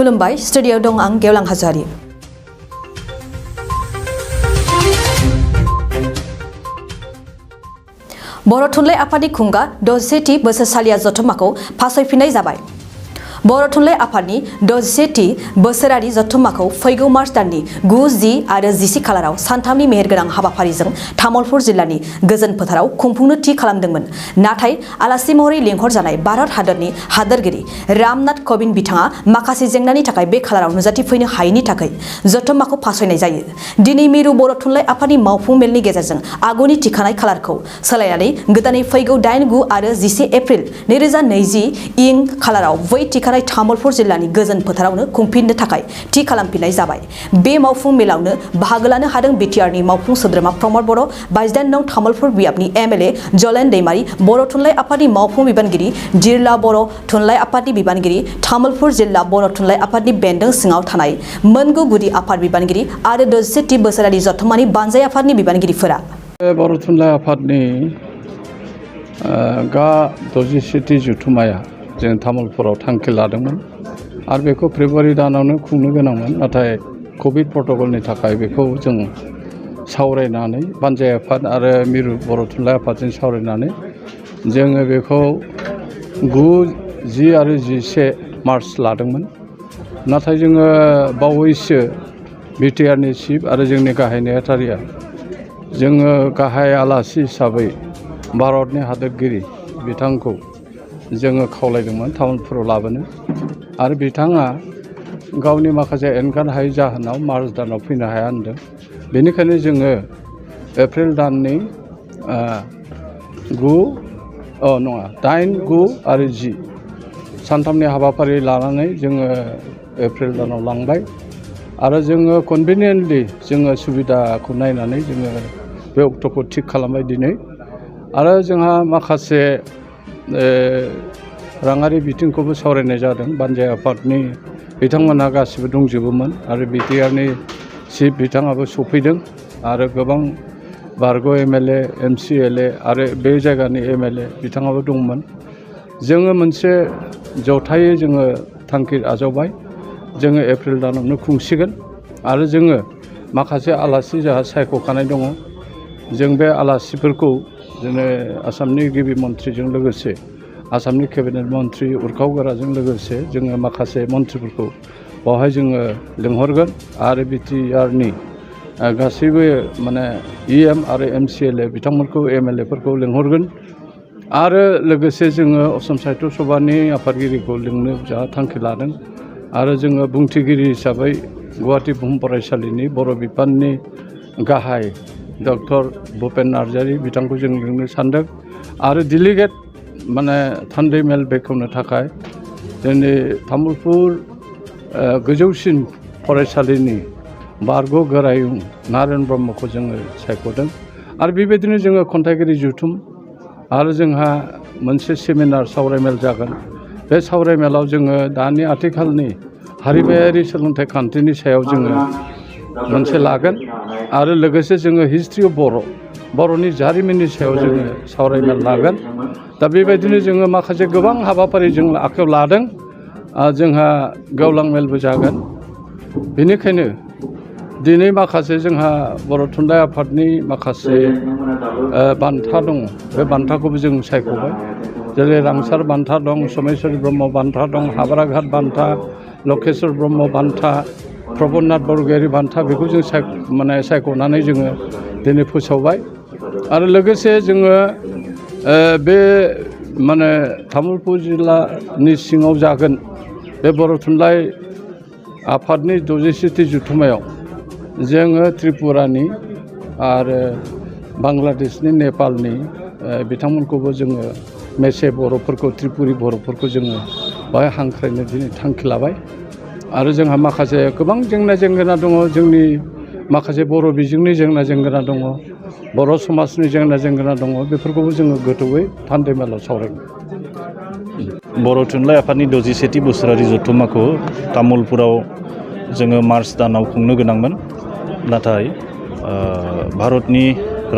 खुलुमबाय स्टुडिअ दं आं गेवलां हाज'वारि। बर' थुनलाइ आफादनि खुंगा 61थि बोसोरसालिया जथुम्माखौ फासयफिननाय जाबाय। बर' थुनलाइ आफादनि 61थि बोसोरारि जथुम्माखौ फैगौ मार्च दाननि 9, 10 आरो 11 खालाराव सानथामनि मेहेरगोनां हाबाफारिजों तामुलपुर जिल्लानि गोजोन फोथाराव खुंफुंनो थि खालामदोंमोन। नाथाय आलासि महरै लिंहरजानाय भारत हादरनि हादोरगिरि रामनाथ क'विन्द बिथाङा माखासे जेंनानि थाखाय बे खालाराव नुजाथिफैनो हायैनि थाखाय जथुम्माखौ फासयनाय जायो। दिनै मिरु बर' थुनलाइ आफादनि मावफुं मेलनि गेजेरजों आगुनि थिखानाय खालारखौ सोलायनानै गोदानै फैगौ 8, 9 आरो 11 एप्रिल 2020 इं खालाराव बै थिखानाय तामुलपुर जिल्लानि गोजोन फोथारावनो खुंफिननो थाखाय थि खालामफिननाय जाबाय। बे मावफुं मेलावनो बाहागो लानो हादों बिटिआरनि मावफुं सोद्रोमा प्रमद बर', 22 नं तामुलपुर बियाबनि एमएलए जलेन दैमारी, बर' थुनलाइ आफादनि मावफुं बिबानगिरि जिरला बर', थुनलाइ आफादनि बिबानगिरि तामुलपुर जिल्ला बर' थुनलाइ आफादनि बेन्दों सिङाव थानाय मोनगु गुदि आफाद बिबानगिरि आरो 61थि बोसोरारि जथुम्मानि बानजाय आफादनि बिबानगिरिफोरा बर' थुनलाइ आफादनि 61थि जथुम्माया जों तामुलपुराव थांखि लादोंमोन आरो बेखौ फेब्रुवारि दानावनो खुंनो गोनांमोन। नाथाय कभिड प्रट'कलनि थाखाय बेखौ जों सावरायनानै बानजाय आफाद आरो मिरु बर' थुनलाइ आफादजों सावरायनानै जोङो बेखौ 9, 10 आरो 11 मार्च लादोंमोन। नाथाय जोङो बावैसो बिटिआरनि चिफ आरो जोंनि गाहाय नेहाथारिया जोङो गाहाय आलासि हिसाबै भारतनि हादोरगिरि बिथांखौ जोङो खावलायदोंमोन तामुलपुराव लाबोनो आरो बिथाङा गावनि माखासे एंगारनो हायै जाहोनाव मार्च दानाव फैनो हाया होनदों। बेनिखायनो जोङो एप्रिल दाननि 8, 9 आरो 10 सानथामनि हाबाफारि लानानै जोङो एप्रिल दानाव लांबाय आरो जोङो कनभिनियेन्टलि जोङो सुबिदाखौ नायनानै जोङो बे अक्ट'खौ थिग खालामबाय दिनै। आरो जोंहा माखासे राङारि बिथिंखौबो सावरायनाय जादों। बानजाय आफादनि बिथांमोनहा गासिबो दंजोबोमोन आरो बिटिआरनि चिफ बिथाङाबो सफैदों आरो गोबां बारग' एमएलए, एमसिएलए आरो बे जायगानि एमएलए बिथाङाबो दंमोन। जोङो मोनसे जथायै जोङो थांखि आजावबाय। जोङो एप्रिल दानावनो खुंसिगोन आरो जोङो माखासे आलासि जोंहा सायख'खानाय दङ। जों बे आलासिफोरखौ जोङो आसामनि गिबि मन्थ्रिजों लोगोसे आसामनि केबिनेट मन्थ्रि उरखाव गोराजों लोगोसे जोङो माखासे मन्थ्रिफोरखौ बावहाय जोङो लिंहरगोन आरो बिटिआरनि गासैबो माने इएम आरो एमसिएलए बिथांमोनखौ एमएलएफोरखौ लिंहरगोन आरो लोगोसे जोङो असम साहित्य सभानि आफादगिरिखौ लिंनो जोंहा थांखि लादों आरो जोङो बुंथिगिरि हिसाबै गुवाहाटि बुहुम फरायसालिनि बर' बिफाननि गाहाय डक्टर भुपेन नार्जारि बिथांखौ जों लिंनो सानदों आरो डेलिगेट माने थान्दै मेल बेखेवनो थाखाय जोंनि तामुलपुर गोजौसिन फरायसालिनि बारग' गोरायुं नारेन ब्रह्मखौ जोङो सायख'दों आरो बेबायदिनो जोङो खन्थाइगिरि जथुम आरो जोंहा मोनसे सेमिनार सावरायमेल जागोन। बे सावरायमेलाव जोङो दानि आथिखालनि हारिमायारि सोलोंथाइ खान्थिनि सायाव जोङो मोनसे लागोन आरो लोगोसे जोङो हिस्ट्रि अफ बर'नि जारिमिननि सायाव जोङो सावरायमेल लागोन। दा बेबायदिनो जोङो माखासे गोबां हाबाफारि जों आखायाव लादों। जोंहा गेवलां मेलबो जागोन। बेनिखायनो दिनै माखासे जोंहा बर' थुनलाइ आफादनि माखासे बान्था दङ। बे बान्थाखौबो जों सायख'बाय। जेरै रांसार बान्था दं, समेश्वरी ब्रह्म बान्था दं, हाबराघाट बान्था, लकेश्वर ब्रह्म बान्था, प्रबन्नाथ बरगयारि बान्था बेखौ जों सायख'नानै जोङो दिनै फोसावबाय आरो लोगोसे जोङो बे तामुलपुर जिल्लानि सिङाव जागोन बे बर' थुनलाइ आफादनि 61थि जथुम्मायाव जोङो त्रिपुरानि आरो बांलादेशनि, नेपालनि बिथांमोनखौबो जोङो मेसे बर'फोरखौ, त्रिपुरि बर'फोरखौ जोङो बाहाय हांख्रायनो दिनै थांखि लाबाय आरो जोंहा माखासे गोबां जेंना जेंगोना दङ। जोंनि माखासे बर' बिजोंनि जेंना जेंगोना दङ, बर' समाजनि जेंना जेंगोना दङ। बेफोरखौबो जोङो गोथौयै थान्दै मेलाव सावरायगोन। बर' थुनलाइ आफादनि 61थि बोसोरारि जथुम्माखौ तामुलपुराव जोङो मार्च दानाव खुंनो गोनांमोन। नाथाय भारतनि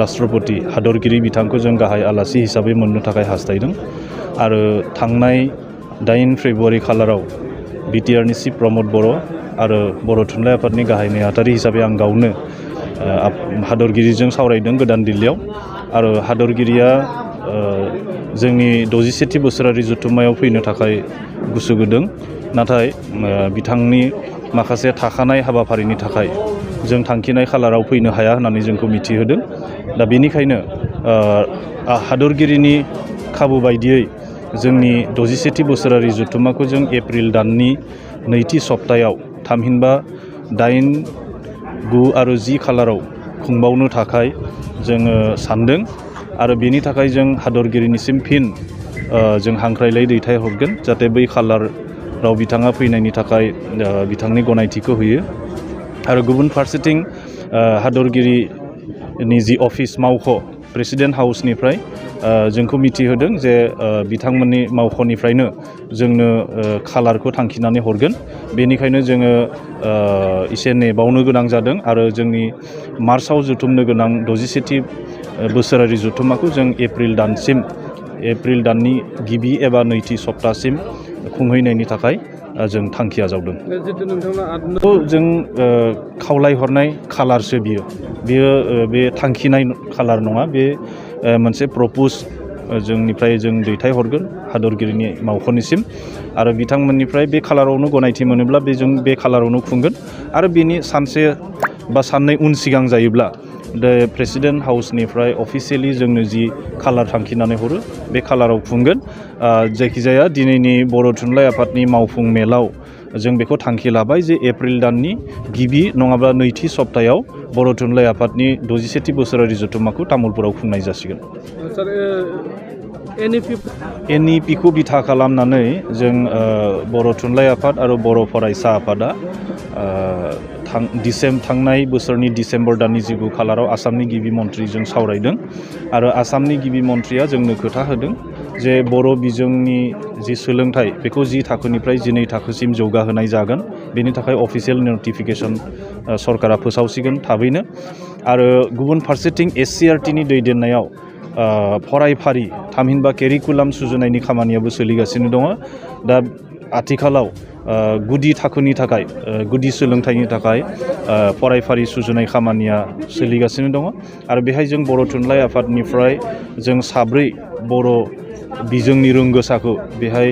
राष्ट्रपति हादरगिरि बिथांखौ जों गाहाय आलासि हिसाबै मोननो थाखाय हास्थायदों आरो थांनाय 8 फेब्रुवारि खालाराव बिटिआरनि चिफ प्रमद बर' आरो बर' थुनलाइ आफादनि गाहाय नेहाथारि हिसाबै आं गावनो हादरगिरिजों सावरायदों गोदान दिल्लीयाव आरो हादरगिरिया जोंनि 67थि बोसोरारि जथुम्मायाव फैनो थाखाय गोसो गुदुं नाथाय बिथांनि माखासे थाखानाय हाबाफारिनि थाखाय जों थांखिनाय खालाराव फैनो हाया होननानै जोंखौ मिथिहोदों दा बेनिखायनो हादरगिरिनि खाबु बायदियै जोंनि 67थि बोसोरारि जथुम्माखौ जों एप्रिल दाननि नैथि सप्तायाव थामहिनबा 8, 9 आरो 10 खालाराव खुंबावनो थाखाय जोङो सानदों आरो बेनि थाखाय जों हादरगिरिनिसिम फिन जों हांख्रायलाय दैथायहरगोन जाहाथे बै खालाराव बिथाङा फैनायनि थाखाय बिथांनि गनायथिखौ होयो आरो गुबुन फारसेथिं हादरगिरिनि जि अफिस मावख' प्रेसिडेन्ट हाउसनिफ्राय जोंखौ मिथिहोदों जे बिथांमोननि मावख'निफ्रायनो जोंनो खालारखौ थांखिनानै हरगोन बेनिखायनो जोङो एसे नेबावनो गोनां जादों आरो जोंनि मार्चआव जुथुमनो गोनां 67थि बोसोरारि जथुम्माखौ जों एप्रिल दाननि गिबि एबा नैथि सप्तासिम खुंहैनायनि थाखाय जों थांखि आजावदों। जों खावलायहरनाय खालारसो बियो बे थांखिनाय खालार नङा बे मोनसे प्रप'ज जोंनिफ्राय जों दैथायहरगोन हादरगिरिनि मावख'निसिम आरो बिथांमोननिफ्राय बे खालारावनो गनायथि मोनोब्ला जों बे खालारावनो खुंगोन आरो बेनि सानसे बा साननै उन सिगां जायोब्ला प्रेसिडेन्ट हाउसनिफ्राय अफिसियेलि जोंनो जि खालार थांखिनानै हरो बे खालाराव खुंगोन जायखिजाया दिनैनि बर' थुनलाइ आफादनि मावफुं मेलाव जों बेखौ थांखि लाबाय जे एप्रिल दाननि गिबि नङाब्ला नैथि सप्तायाव बर' थुनलाइ आफादनि 67थि बोसोरारि जथुम्माखौ तामुलपुराव खुंनाय जासिगोन। NEP-खौ बिथा खालामनानै जों बर' थुनलाइ आफाद आरो बर' फरायसा आफादा थांनाय बोसोरनि डिसेम्बर दाननि 19 खालाराव आसामनि गिबि मन्थ्रिजों सावरायदों आरो आसामनि गिबि मन्थ्रिया जोंनो खोथा होदों जे बर' बिजोंनि जि सोलोंथाइ बेखौ 10 थाखोनिफ्राय 12 थाखोसिम जौगाहोनाय जागोन बेनि थाखाय अफिसियेल नटिफिकेसन सरकारा फोसावसिगोन थाबैनो आरो गुबुन फारसेथिं SCRT-नि दैदेननायाव फरायफारि थामहिनबा केरिकुलाम सुजुनायनि खामानियाबो सोलिगासिनो दङ दा आथिखालाव गुदि थाखोनि थाखाय गुदि सोलोंथाइनि थाखाय फरायफारि सुजुनाय खामानिया सोलिगासिनो दङ आरो बेहाय जों बर' थुनलाइ आफादनिफ्राय जों 7 बर' बिजोंनि रोंगोसाखौ बेहाय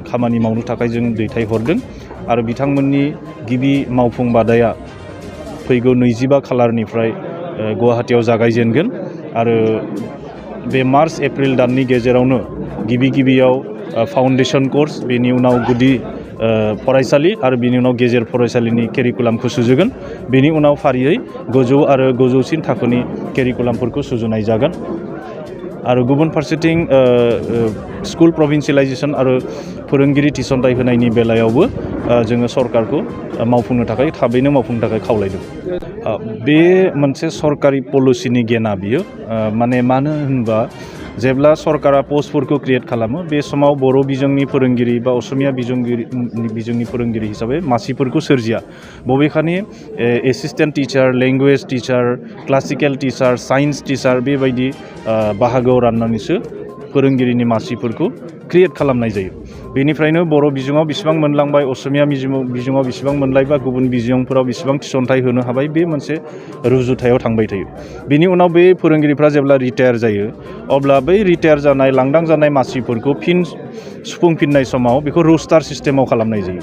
खामानि मावनो थाखाय जों दैथायहरदों आरो बिथांमोननि गिबि मावफुं बादाया फैगौ 25 खालारनिफ्राय गुवाहाटीयाव जागायजेनगोन आरो बे मार्च एप्रिल दाननि गेजेरावनो गिबियाव फाउन्डेसन कर्स बेनि उनाव गुदि फरायसालि आरो बेनि उनाव गेजेर फरायसालिनि केरिकुलामखौ सुजुगोन बेनि उनाव फारियै गोजौ आरो गोजौसिन थाखोनि केरिकुलामफोरखौ सुजुनाय जागोन आरो गुबुन फारसेथिं स्कुल प्रभिन्सियेलाइजेसन आरो फोरोंगिरि थिसनथाइ होनायनि बेलायावबो जोङो सरकारखौ थाबैनो मावफुंनो थाखाय खावलायदों बे मोनसे सरकारि पलिसिनि गेना बियो मानो होनबा जेब्ला सरकारा पस्टफोरखौ क्रिएट खालामो बे समाव बर' बिजोंनि फोरोंगिरि बा असमिया बिजोंनि फोरोंगिरि हिसाबै मासिफोरखौ सोरजिया बबेखानि assistant teacher language teacher classical teacher science teacher बेबायदि बाहागोआव राननानैसो फोरोंगिरिनि मासिफोरखौ क्रिएट खालामनाय जायो बेनिफ्रायनो बर' बिजोङाव बेसेबां मोनलांबाय असमिया बिजोङाव बेसेबां मोनलायबा गुबुन बिजोंफोराव बेसेबां थिसनथाइ होनो हाबाय बे मोनसे रुजुथायाव थांबाय थायो बेनि उनाव बे फोरोंगिरिफ्रा जेब्ला रिटायार जायो अब्ला बै रिटायार जानाय लांदां जानाय मासिफोरखौ फिन सुफुंफिननाय समाव बेखौ रोस्टार सिस्टेमाव खालामनाय जायो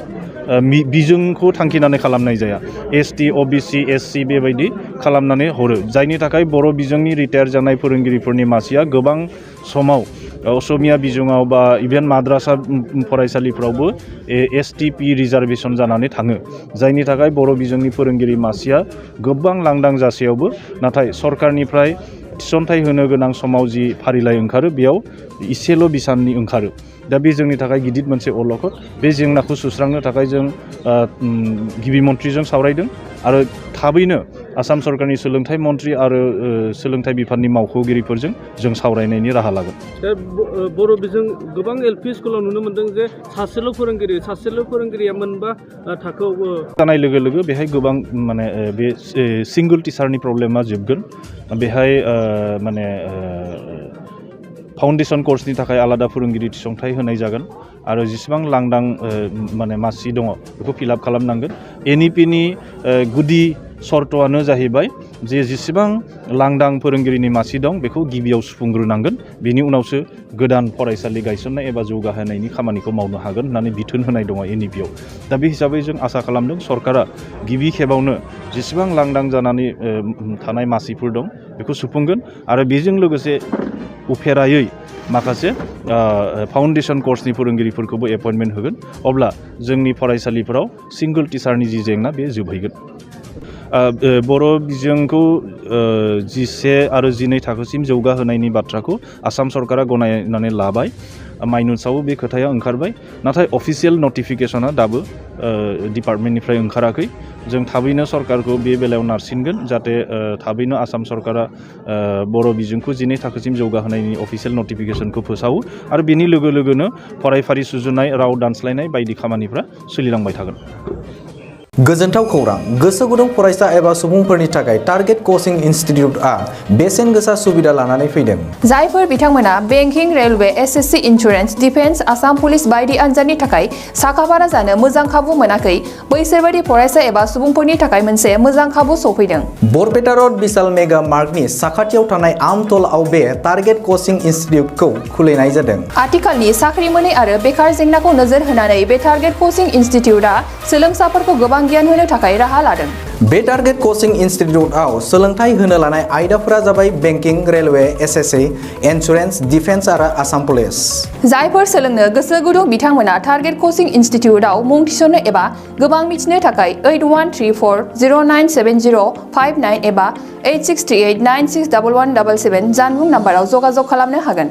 बिजोंखौ थांखिनानै खालामनाय जाया ST OBC SC बेबायदि खालामनानै हरो जायनि थाखाय बर' बिजोंनि रिटायार जानाय फोरोंगिरिफोरनि मासिया गोबां समाव असमिया बिजोङाव बा इभेन माद्रासा फरायसालिफ्रावबो STP रिजार्भेसन जानानै थाङो जायनि थाखाय बर' बिजोंनि फोरोंगिरि मासिया गोबां लांदां जासेयावबो नाथाय सरकारनिफ्राय थिसनथाइ होनो गोनां समाव जि फारिलाइ ओंखारो बेयाव इसेल' बिसाननि ओंखारो दा बे जोंनि थाखाय गिदिर मोनसे अलखद बे जेंनाखौ सुस्रांनो थाखाय जों गिबि मन्थ्रिजों सावरायदों आरो थाबैनो आसाम सरकारनि सोलोंथाइ मन्थ्रि आरो सोलोंथाइ बिफाननि मावख'गिरिफोरजों जों सावरायनायनि राहा लागोन बर' बिजों गोबां LP स्कुलाव नुनो मोनदों जे सासेल' फोरोंगिरिया मोनबा थाखोआव जानाय लोगो लोगो बेहाय गोबां बे सिंगल टिचारनि प्रब्लेमा जोबगोन बेहाय फाउन्डेसन कर्सनि थाखाय आलादा फोरोंगिरि थिसनथाइ होनाय जागोन आरो जेसेबां लांदां माने मासि दङ बेखौ फिलआप खालामनांगोन NEP-नि गुदि सर्तआनो जाहैबाय जे जेसेबां लांदां फोरोंगिरिनि मासि दं बेखौ गिबियाव सुफुंग्रोनांगोन बेनि उनावसो गोदान फरायसालि गायसननाय एबा जौगाहोनायनि खामानिखौ मावनो हागोन होननानै बिथोन होनाय दङ NEP-आव दा बे हिसाबै जों आसा खालामदों सरकारा गिबि खेबावनो जेसेबां लांदां जानानै थानाय मासिफोर दं बेखौ सुफुंगोन आरो बेजों लोगोसे उफेरायै माखासे फाउन्डेसन कर्सनि फोरोंगिरिफोरखौबो एपइन्टमेन्ट होगोन अब्ला जोंनि फरायसालिफोराव सिंगल टिचारनि जि जेंना बे जोबहैगोन बर' बिजोंखौ 11 आरो 12 थाखोसिम जौगाहोनायनि बाथ्राखौ आसाम सरकारा गनायनानै लाबाय माइनुसावबो बे खोथाया ओंखारबाय नाथाय अफिसियेल नटिफिकेसना दाबो डिपार्टमेन्टनिफ्राय ओंखाराखै जों थाबैनो सरकारखौ बे बेलायाव नारसिनगोन जाहाथे थाबैनो आसाम सरकारा बर' बिजोंखौ 12 थाखोसिम जौगाहोनायनि अफिसियेल नटिफिकेसनखौ फोसावो आरो बेनि लोगो लोगोनो फरायफारि सुजुनाय राव दानस्लायनाय बायदि खामानिफ्रा सोलिलांबाय थागोन गोजोनथाव खौरां गोसो गुदुं फरायसा एबा सुबुंफोरनि थाखाय टारगेट कोचिं इनस्टिट्यूटआ बेसेन गोसा सुबिदा लानानै फैदों जायफोर बिथांमोना banking railway SSC insurance defence Assam police बायदि आनजादनि थाखाय साखाफारा जानो मोजां खाबु मोनाखै बैसोरबायदि फरायसा एबा सुबुंफोरनि थाखाय मोनसे मोजां खाबु सफैदों बरपेटा रोड विशाल मेगा मार्टनि साखाथियाव थानाय आमतलाव बे टारगेट कोचिं इनस्टिट्यूटखौ खुलिनाय जादों आथिखालनि साख्रि मोनै आरो बेकार जेंनाखौ नोजोर होनानै बे टारगेट कोचिं इनस्टिट्यूटआ सोलोंसाफोरखौ गोबां गियान होनो थाखाय राहा लादों बे टारगेट कोचिं इनस्टिट्यूटआव सोलोंथाइ होनो लानाय आयदाफोरा जाबाय banking railway SSC insurance defence आरो आसाम पुलिस जायफोर सोलोंनो गोसो गुदुं बिथांमोना टारगेट कोचिं इनस्टिट्यूटआव मुं थिसननो एबा गोबां मिथिनो थाखाय 8134097059 एबा 8638961177 जानबुं नाम्बाराव जगाजग खालामनो हागोन